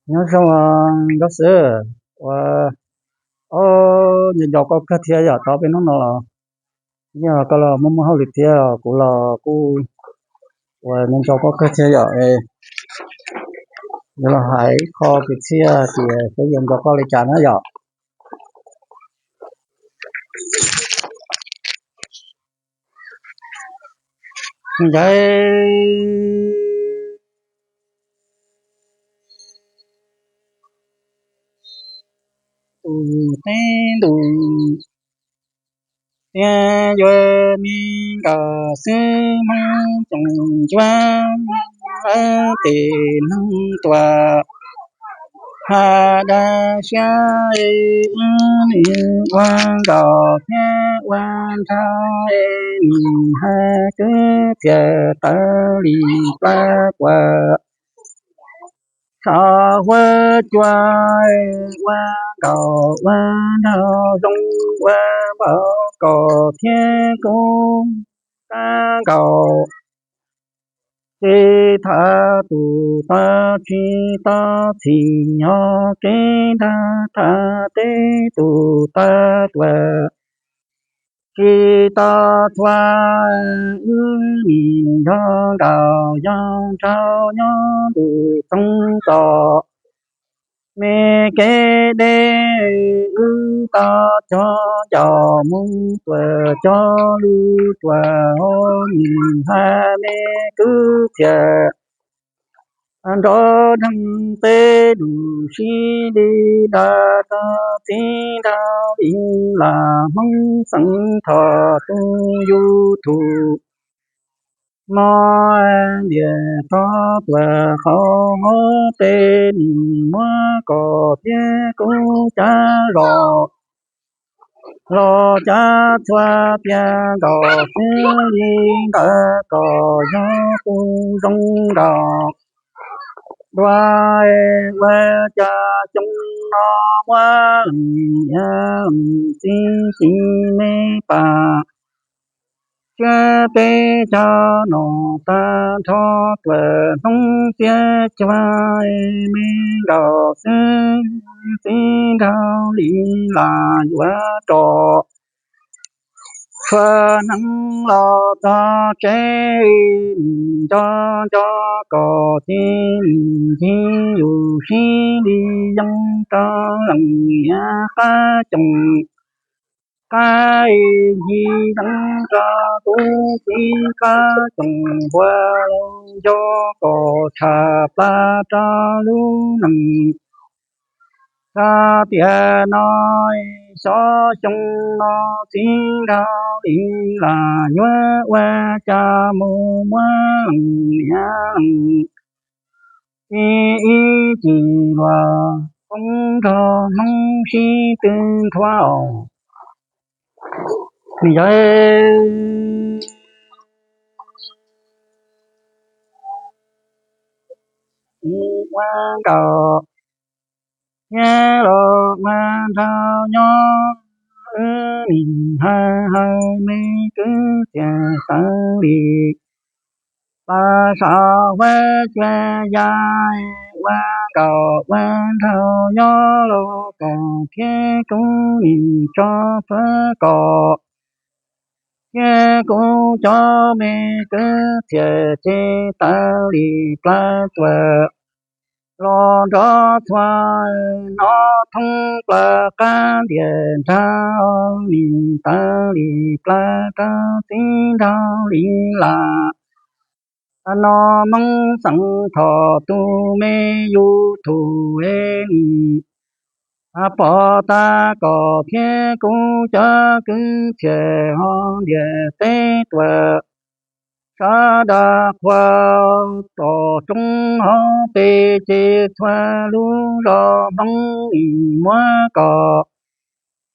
Nyob zoo, Nkauj Xwb, ua, o, nco nco koj kawg thiab yom, tau peb hnub no los yeej koj los muaj muaj hauj lwm thiab, kuv los kuj ua nco nco koj kawg thiab yom. Yuav los hais ib qho kwv txhiaj tias peb yuav nco koj li cas na yom. Ncaim tus teb ntus tias yuav me nkawm xwb Hmoob tsoom ncua, lawv tes neeg tuam has daj siab, wb nim ua nkauj thiab ua nraug, nim hais kwv txhiaj tawv li plab tuam saum huab cua, ua nkauj ua nraug zoo ua npaum koj thiab kuv tab nkaus. Tsis tham tus tod tsis tau txhim, yog kev nrag tham teb tus tod tuaj tsis tau txhua, wb nim yog nkauj yog nraug nyob ntuj txoov txos. Me kev deb wb tau cog ncaus mus tuaj cog lug tuaj, nim hais me kwv txhiaj nrov nreeg peb lub sib li dag rau txiv nraug li las Hmoob xeem thom tus YouTube. Hmo ntiaj teb tuaj qhov peb nim muab koj thiab kuv cav zom los cav txhua, tias nkauj xwb li ntawd koj yog tus zoo nraug. Dua ua cas xyoo no muab leej niam leej txiv tsis me pam, tsiab peb caug no tag nrho tuaj hnub tiaj cuag, me nkauj xwb txiv nraug li las yuav rov tshua hneev los txog tsev, nco nco koj ces ncig yus sib li yeej rau leej niam qab coom, qab ncig yeej rau kuv txiv qab coom npua, nco koj tshaj plab rau lub neej. Xav tias no xyov xyoo no txiv nraug li las yuav ua cas mus muab leej niam leej txiv ib cim luag poob nrog Hmoob sib tw nthua os. Yawg ua nkauj thiab los ua nraug nyob, wb nim hais hais me kwv txhiaj tawv li plas saum huab cua ya, ua nkauj ua nraug nyob los koj thiab kuv nim tso plhuav koj thiab kuv cov me kwv txhiaj ces tawv li plas tuaj los nrov txhua, hnov thoob plaws qab ntiaj nrag, nim tawv li plas rau txiv nraug li las. No Hmoob xeem thom tus me YouTube es nim pom tag koj thiab kuv cov kwv txhiaj hauv ntiaj teb tuaj, sawv daws qhuas tom roob hauv pes ces txhua lub zos Hmoob nim muab koj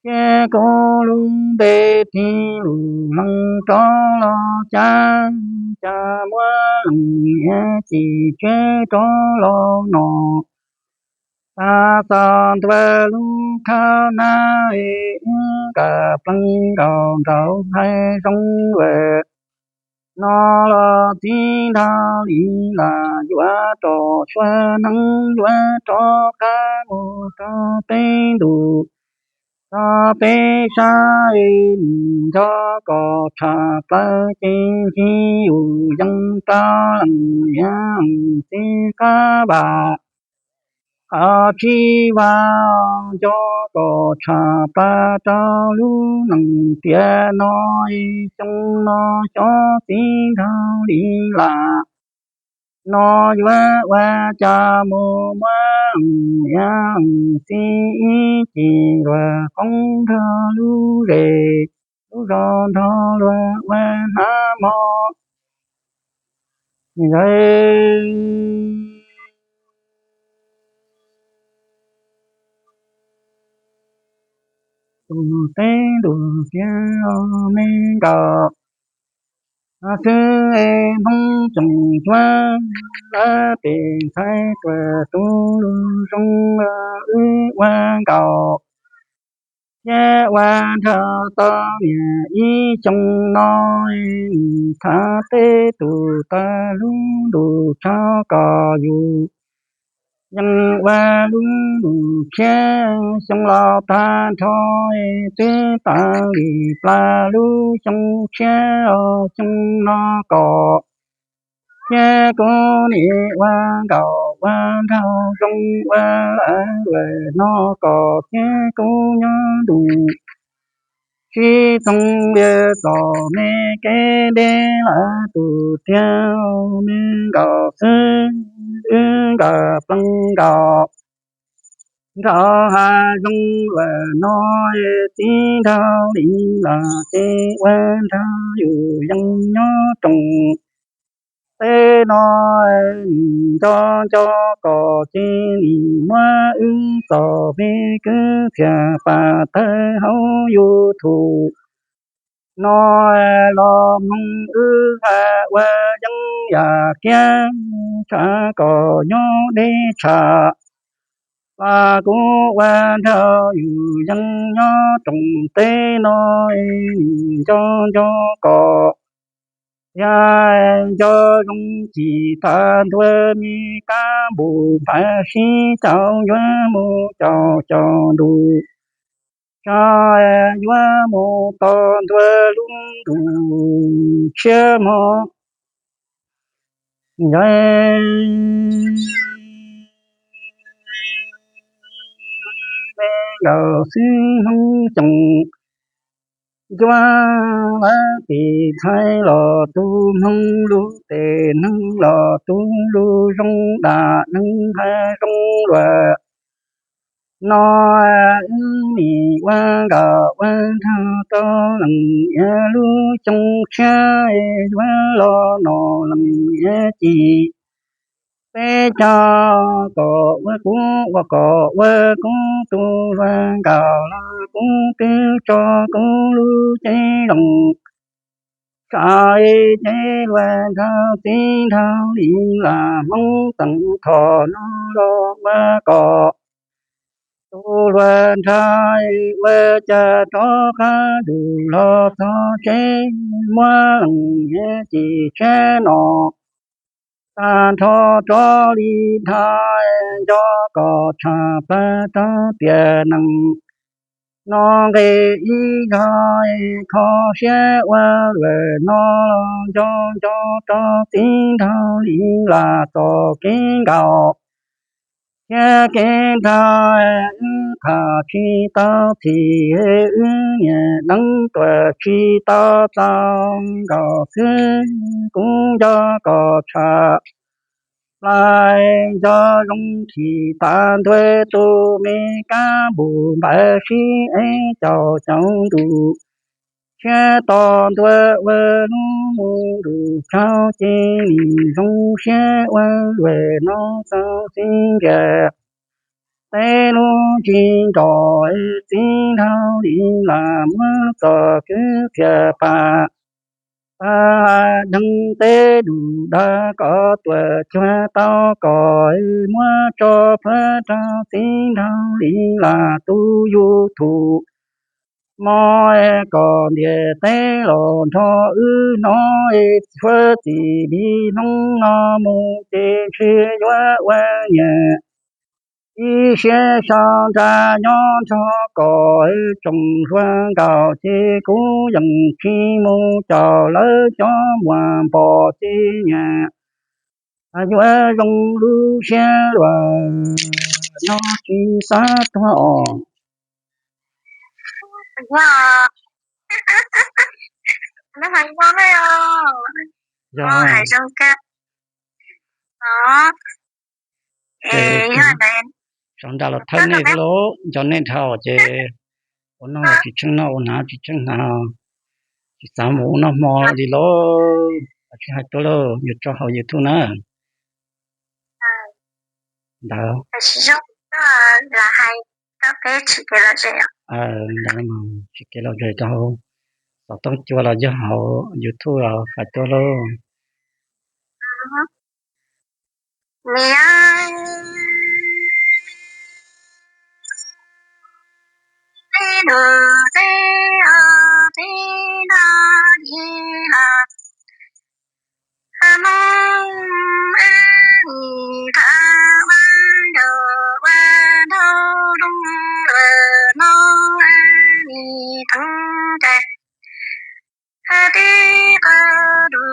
thiab kuv lub npe tig lus lees rov los cav, cas muab leej niam txiv tseg rov los no. Tag txog ntua lub khab nab es wb nkawd pleev nkaus nraug hais zoo lawm. no los txiv nrag li las yuav rov sua neeb yuav rov qab mus rau peb ntus, rau peb sab es nco kom tshaj plaws ces ncig yus yees rau leej niam txiv qab vam. Qhov tsis vam nco kom tshaj plaws rau lub neej tiam no es xyoo no xyov txiv nrag li las no yuav ua cas mus muab leej niam txiv ib ce luag qoob nrog lub zes lub zos nrog luag ua hnav mov. Yog tus teb ntus tiav me nkaus xwb es Hmoob tseem cuab lawv tes ntxhais tuaj tu lus zoo wb ua nkaus. Thiab ua nrog tau niam ib xyoo no, thav teb tus tau lub ntuj tshaj kom yus yeej ua lub ntuj tshiab xyoo los tag nrho, twb tau li plas lub xyoo tshiab xyoo no kom thiab kuv nim ua nkaus ua nraug zoo ua lawm no kom thiab kuv nyob ntuj sib txoov lias txom me kev deb lawm tus tiag me nkaus xwb, wb nkawd pleev nkaus nrog hav zoov luaj no, txiv nrag li las ces ua nrog yus yeej nyob rooj teb no. Nim nco nco kom cia li muab wb txoj me kwv txhiaj pam tawg hauv YouTube no los mloog wb hais ua yeeb yam kiab tshav kom nyob deb tshaj. Los kuv ua nrog yus yeej nyob rooj teb no, nim nco nco kom yog nco zoo tsis tas ntuag me kab npus npaj sib caum yuav mus caum caum ntuj tso, yuav mus tos ntuag lub ntuj tshiab mog. Yog me nkaus xwb Hmoob xyoo ncuab lawv tes ntxhais los tu Hmoob lub tes neeg los tu lus zoo dam neeg hais zoo luaj no, wb nim ua nkawd ua nrog rau leej niam lub xyoo tshiab yuav los no leej niam ci peb cog kom ua kuv ua kom ua kuv tus hluas nkauj los kuv twb tso kuv lub cev zoo sav ces hluas nraug txiv nraug li las Hmoob teem tho no los ua kom tus hluas nraug ua cas rov qab zus los txog tsev muab leej niam ci tshiab no tag nrho rov li nrho, nco kom tshaj plaws rau tiam neej no nqe ib zaug, kho siab ua luaj no los nco nco rau txiv nraug li las txoj kev nkaus thiab kev nrog, wb tham tsis tau txhij, wb niam neeb tuaj tsis tau txaus nkaus xwb, kuv nco kom tshaj plaws nco zoo tsis tas ntuag tus me kab npus npaj sib ev caum caum ntuj tshiab tos ntuag ua lub ntuj tsaug ces nim zoo siab ua luaj no txaus txiv ntiag teb lub tsis nrog txiv nraug li las muab txoj kwv txhiaj pam tag deeg teb lus dag kom tuaj cuag tau kom muab tso plhuav rau txiv nraug li las tus YouTube mob kom ntiaj teb los nrog wb hnov, tsis fuab txim li hnub no mus ces ntshe yuav ua niam. Ib siab sau nra nyob nrog kom tsoom hluas nkauj ces kuv yeej tsis mus caum lawv cov muam npog txiv nyam. Yuav zoo lub siab luag no tsis xav tuag os. Yog, sau nra los thawb nej xwb lauj, nco nej dhau ces ua noj los tsis tsheej noj, ua hnav tsis tsheej hnav, tsis xav mus ua noj hmo li lauj. Tsis hais tuaj lauj, yuav tso hauv YouTube na. Ntawd, ntawd tsis kev lom zem rau xov tooj cua los yog hauv YouTube los hais tuaj lauj. Tib qho du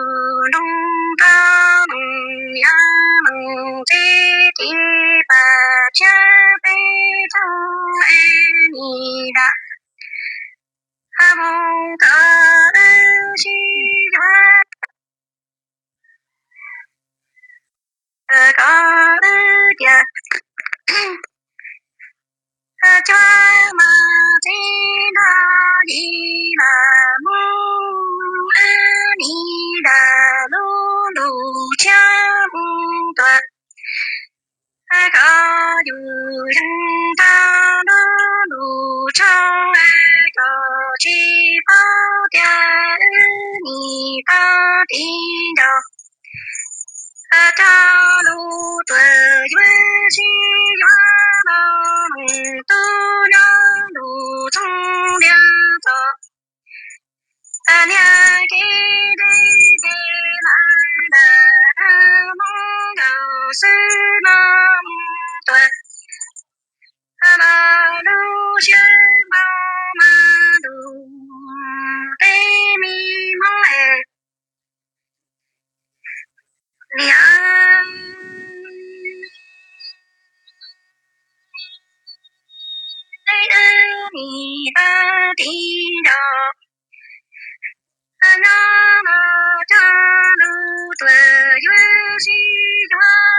nroo rau meej yaj meej txiv tiv pab tshiab peb tsoom es nis dam mus kom wb sib yuav kom wb tias cuab mas txiv nrog yim mas mus wb nis dam lub ntuj tshiab mus tuaj. Koj yug yeej tag lub ntuj tshoob, koj tsis paub tias wb nim tau tiv nco. Coj lub tuam yuav sib yuav los mus tub nyob ntuj txoov liab txog. Niag kev deb ces lawv ntawm Hmoob nkaus xwb no mus tuaj. Los lub siab npau mas ntuj teb me Hmoob es niam wb nim tau tiv nco. Nyob los coj lub tuam yuav sib yuav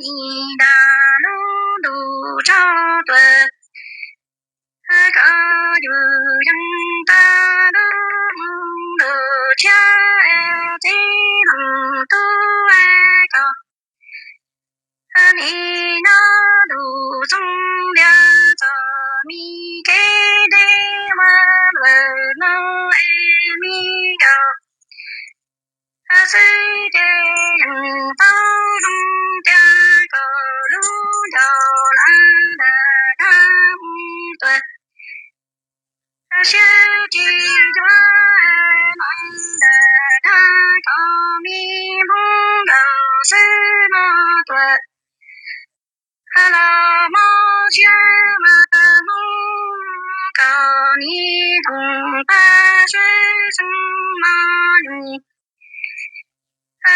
nim dam lub ntuj tshoob tuaj. Koj yug yeej tag lub ntuj tshiab, txiv leej tub koj nim nyob ntuj txoov liab txog, me kev deb ua luaj no es me nkaus xwb ces yeej paub zoo tias koj lub nco lawv ntawm dag mus tuaj. Siab tsis yuav lawv ntawm dag koj me Hmoob nkaus xwb no tuaj. Los mob siab mas Hmoob koj nim toom pab seb xeeb no nyoos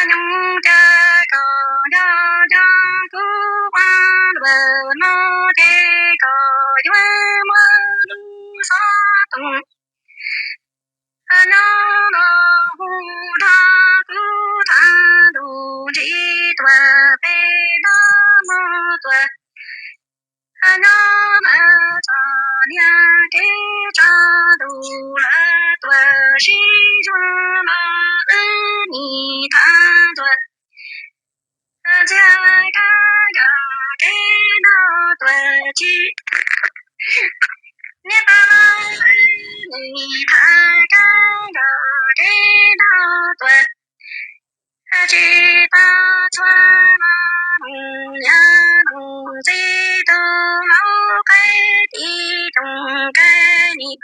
nyoos cas koj nco nco kuv ua luaj no ces koj yuav muab lub xov tooj nyob no hu nrog kuv tham ntuj ntsis tuaj peb nab no tuaj. Nyob lawm txog niag kev tso ntuj lawm tuaj sib yuav los wb nim tham tuaj. Ntxhiab kab nkaus kev nrog tuaj tsis, niag pab los wb nim tham kab nkaus kev nrog tuaj. Tsis tau txhua los mus niam mus txiv tus laus qaib tiv toom kawg nim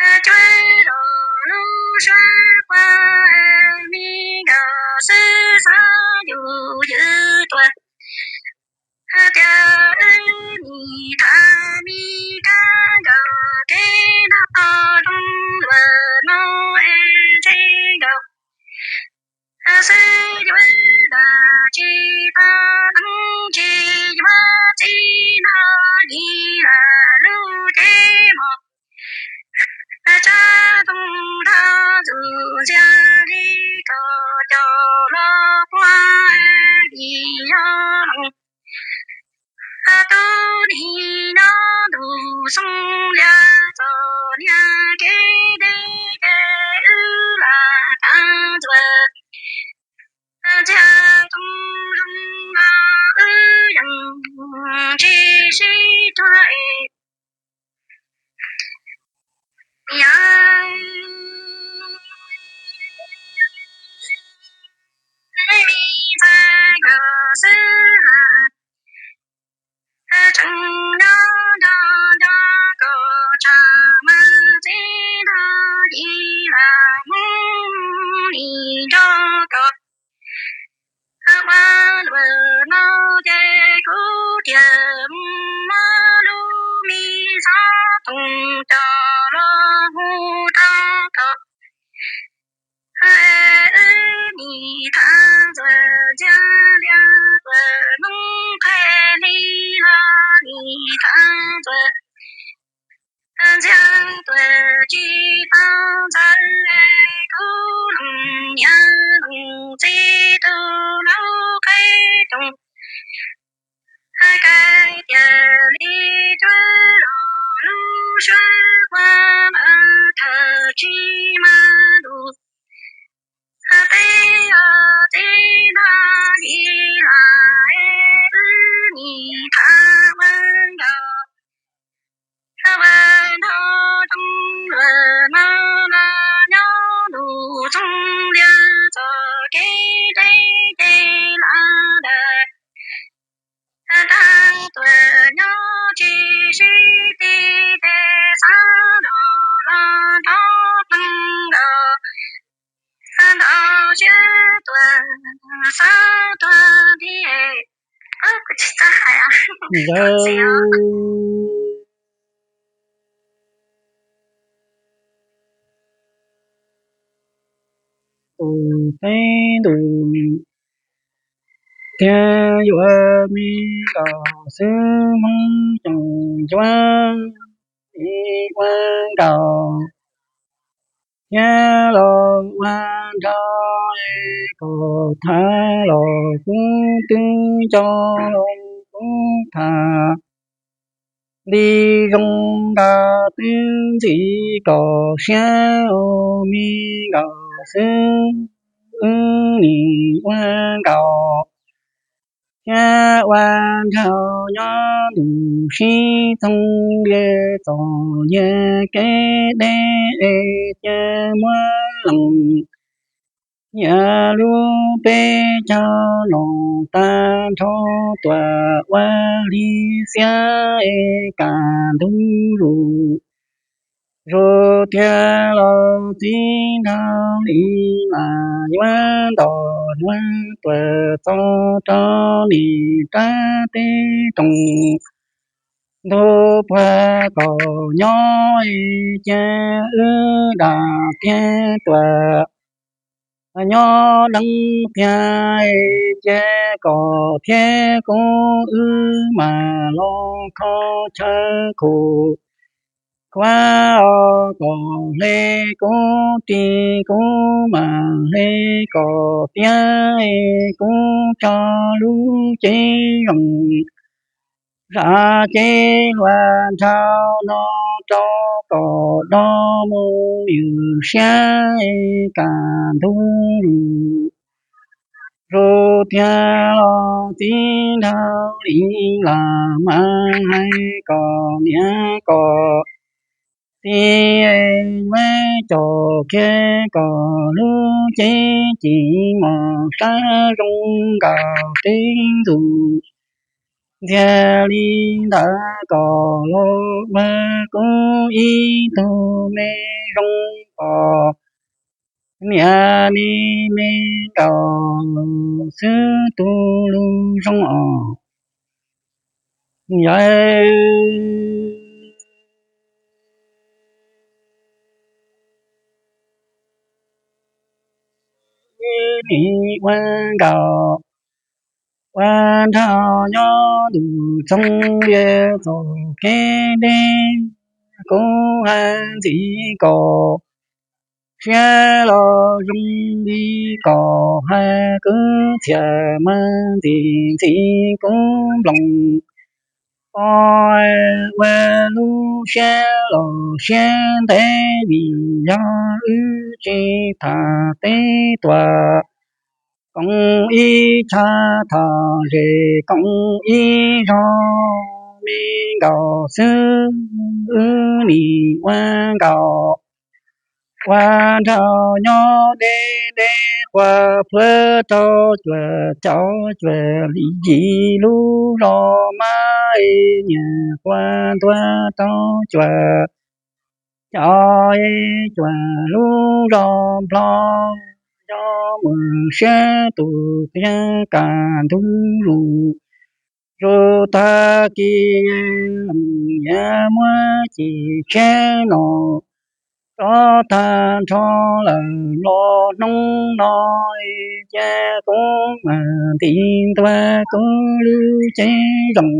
Cuab los lub suab quaj me nkawm xwb, xav yus ywj tuag. Tias wb nim tham me kab nkawm kev nrog tog zoo luag no es ntshe nkawm xwb yuav dag tsis tau neeb tsis yuav txiv nrog yim lam lub cev mos. Tsab toog dhau ntxuj ntxiag li kom cov los quaj yim yog loos. Tub nim nyob ntuj xoo lias txom nyem kev deb ces wb lam tag ntxuav. Ntxiag toog zoo los wb yeej tsis sib tuag es yog me ntxhais nkawm xwb hais. Tseem nyob nrog nrog kom tsam mas txiv nrog yim lam Hmoob nim nrog kom ua luam no ces kuv tiag muab lub me xov tooj coj los hu rau kom wb nim tham ntxuav ntxiag lias tuam Hmoob qhia li los nim tham ntxuav ntxiag tuam tsis tau ntxawm kuv leej niam leej txiv tus laus qheb rooj. Hais tias li cuab los lub suab quaj mas thawm tsis mas ntuj qheb os txiv nrog yim lam es wb nim tham ua nkauj ua nraug zoo luag no los nyob ntuj xoo lias txoj kev deb ces lam dag tag tuam nyob tsis sib ti ces xav los los nrov qeej los nrov siab tuam xav tuag thiab. Kuv tsis txawj hais. Tus qeb ntuj thiab yuav me nkauj xwb Hmoob xyooj cuab ib ua nkauj thiab los ua nraug kom tham los kuv twb nco los kuv tham li zoo nrog twb ntxim kom siab ua me nkauj xwb wb nim ua nkauj thiab ua nraug nyob ntuj sib txoog lias txom nyem kev deb es cia muab leej niam lub peb caug no tag nrho tuam ua li xiab es kam ntug zus. Zus tiag los txiv nrog li mas yuav nto hluav tuam txog rau nim rab teb rooj ntug puag kom nyob es cia wb dam tiag tuam nyob leej tiag es cia kom thiab kuv wb mas los kho chaw khum khuav os kom hle kuv ris kuv mas hle kom tiag es kuv tso lub cev zoo zam cev hluas nraug no rau kom do mus ywm siab es kam ntug zus. Zus tiag los txiv nrog li las mas hais kom niam kom txiv yuav coj kiag kom lub cev ci mos sab zoo nkaus qeb ntuj. Ntxiag li ntawd kom los ua kuv ib tug me zoo os, niam li me nkaus xwb tus lub zoo os. Yog ib nim ua nkaus ua nraug nyob ntuj txoov vias txoj kev deb, kuv hais ntxiv kom siab los zoo li kom hais kwv txhiaj mas ntxim ntxim kuv nploos. Pom ua lub siab los siab ntev vim yog wb tsis tham teb tuam koom ib tshav tham zes koom ib zog, me nkaus xwb wb nim ua nkaus ua nraug nyob deb deb quaj plhuav rau cuam cov cuam li yim lub zos mab es nyiam quaj ntuag rau cuam cov cuam lub zos nplog, yog mus siab tus tiag kam ntug zus, zus tag kis nyias muab cim tshiab no, rov tag nrho lawm los hnub no, ces kuv mam nti ntua kuv lub cev zoo,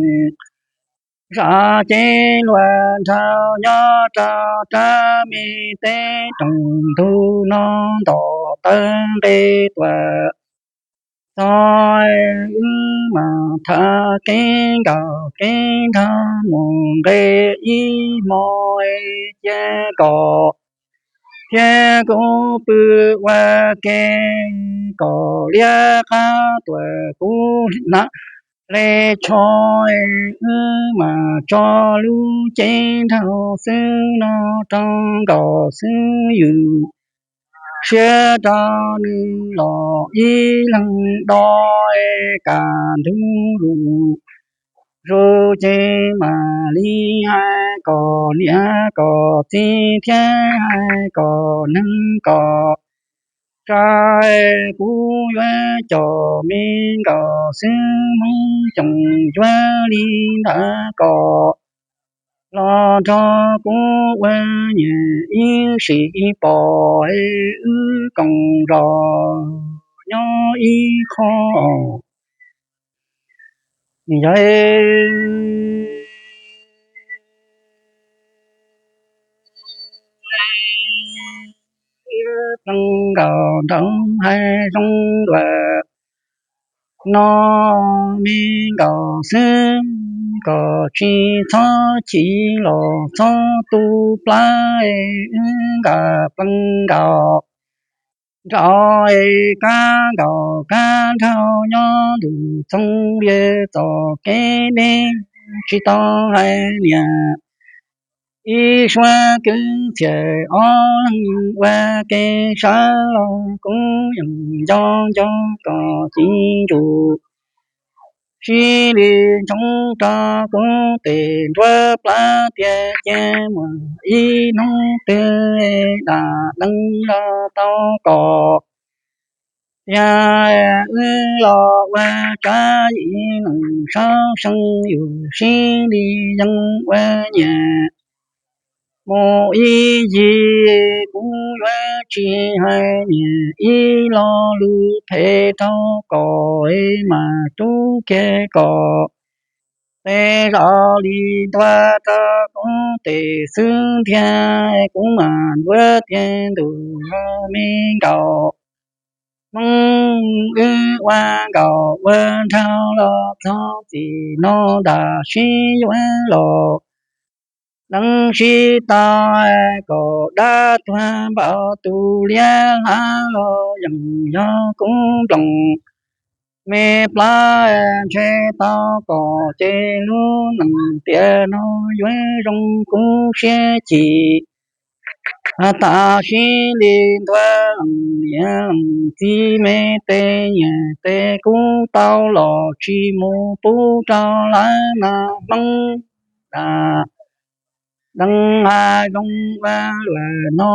zam cev luag nraug nyob rau rab me teb rooj ntug no nto taw nqe tuam txog, wb mam tham kev nkauj kev nraug mus nqe ib hmo, cia kom thiab kuv pw ua ke kom liab qab tuam kuv na hle tsho, wb mam tso lub cev nraug xwb no rau nkaus xwb yus siab rau nws los ib leeg do, kam ntug zus zus ces mam li hais kom niam kom txiv thiab hais kom neeg kom tsa, kuv yuav coj me nkaus xwb Hmoob Xyooj yuav li ntawd kom los nrog kuv ua niam ib sim pom wb koom zos nyob ib qho. Yog pleev nkaus nraug hais zoo dua no, me nkaus xwb kom tsis txhob chim los txhob tu plab, wb nkag pleev nkaus nraug, kab nkaus kab nraug nyob ntuj txoov vias txoj kev deb, tsis tau hais niam ib suab kwv txhiaj ob leeg ua ke sawv los kuv yeej nco nco kom ci ntsuj sib li ntsoov rau kuv tes nruab plab tiag, cia muaj ib hnub twg dam leej los tau kom tiag, wb los ua tsab ib leeg sab seej yus sib li yeej ua niam mus ib yig, kuv yuav tsis hais niam ib lo lus phem rau kom mas rub kiag kom tes zaum li ntua rau kuv tes xwb ntiag, kuv mam ntuav tiag ntuj los me nkaus Hmoob, wb ua nkaus ua nraug los txog txij no ntam sib yuav los deev sib tau, kom dab tuag npaum tus liab hlav los yeej yog kuv nploos. Me plab ntshe tau kom ces lub neej tiam no yuav zoo kuv siab chim. Tam sim li ntuav leej niam leej txiv me tes nyiam tes kuv tau los tsis mus pub rau lawv nas Hmoob dam. Deev hav zoov ua luam no,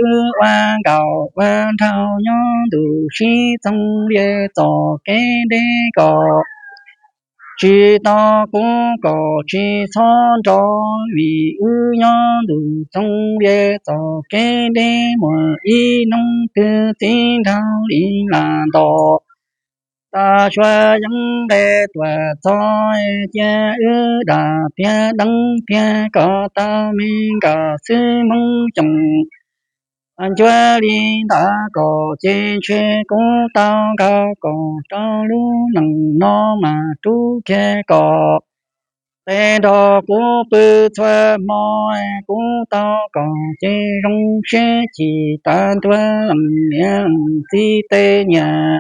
wb ua nkauj ua nraug nyob ntuj sib txoog lias txoj kev ntev kom tsis tau kuv kom tsis txhob nrov, vim wb nyob ntuj txoog lias txoj kev ntev muaj ib hnub twg txiv nraug li lam nto. Tag suav yeeb nqe tuaj txog, cia wb dam tiag deev tiag kom tau me nkawm xwb Hmoob Xyooj. Ncua li ntawd kom ces ntshe kuv tau nkaug kom rau lub neej no mas rub kiag kom tes nrog kuv pw txhua hmo. Kuv tau kom ces zoo siab chim tas ntua leej niam leej txiv tej nyiam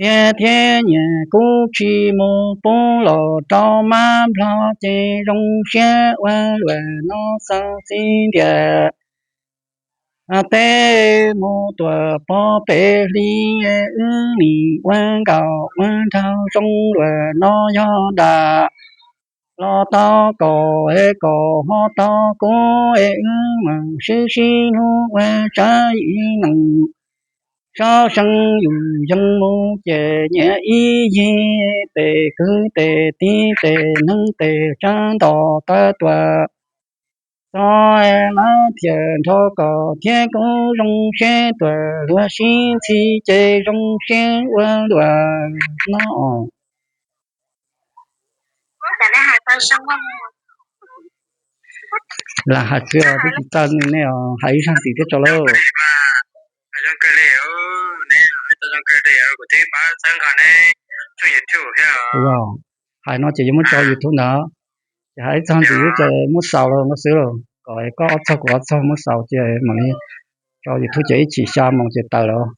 txiag thiab nyiam kuv tsis mus pub los rau mab nplog ces zoo siab ua luam no xaus txiv ntiag teb mus tuaj pov peb hlis, wb nim ua nkauj ua nraug zoo luam no yog dam los tau kom es kom ho tau kuv es wb mam sib sib hlub ua tsav ib neeg. Sab seev yus yeej mus ces nyiam ib yig, tes kwv tes tij tes neeg tes tsav nto tawv tuaj txog, lawv thiaj nrog kom thiab kuv zoo siab tuaj luag sib ntxhi ces zoo siab ua luam no. Lam hais xwb os, twb tsis txawj nej os, hais ib zaug ntxiv thiab tso lauj. Hais no ces yuav muab tso YouTube ntawd, ces hais ib zaug ntxiv ces muab xaus los no xwb lauj, kom koj ob txog kuv ob txog muab xaus ces mam li tso YouTube ces ib chim xya moos ces tawm lawm.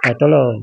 Hais tau lauj.